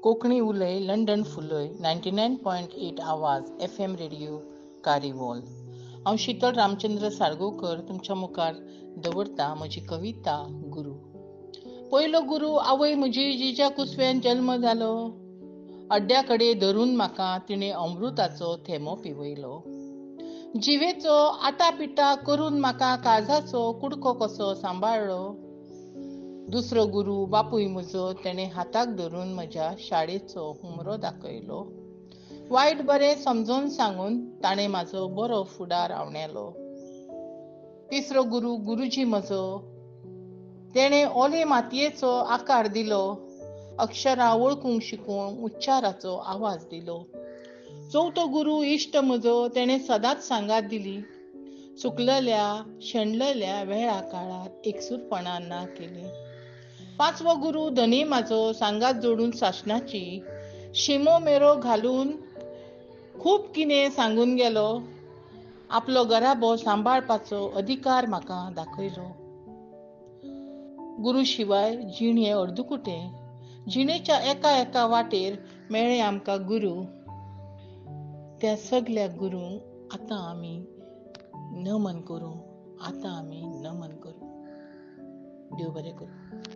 कोंकणी उलय लंडन फुलय 99.8 आवाज FM radio Karivol. हांव शीतल रामचंद्र साळगांवकर तुमच्या मुखार दवरता म्हजी कविता गुरू. पयलो गुरू आवय म्हजी, जिच्या कुसव्यान जल्म जालो. अड्ड्या कडेन धरून म्हाका तिणें अमृताचो थेंबो पिवयलो. जिवेचो आटा पिटा करून म्हाका काळजाचो कुडको कसो सांबाळ्ळो. दुसरो गुरू बापूय म्हजो, तेणें हाताक धरून म्हज्या शाळेचो हुमरो दाखयलो. वायट बरें समजून सांगून ताणें म्हाजो बरो फुडार आंवडेलो. तिसरो गुरू गुरुजी म्हजो, तेणें ओले मातयेचो आकार दिलो. अक्षरां वळखूंक शिकूंक उच्चाराचो आवाज दिलो. चवथो गुरू इश्ट म्हजो, तेणें सदांच सांगात दिली. चुकलेल्या शेणलेल्या वेळा काळार एकसूरपणान ना केली. पांचवो गुरू धनी म्हाजो, सांगात जोडून सासणाची शिमो मेरो घालून खूब कितें सांगून गेलो. आपलो घराबो सांबाळपाचो अधिकार म्हाका दाखयलो. गुरू शिवाय जीण हें अर्दकुटें. जिणेच्या एका एका वाटेर मेळ्ळे आमकां गुरू. त्या सगल्या गुरूंक आतां आमी नमन करूं, आतां आमी नमन करूं. देव बरें करूं.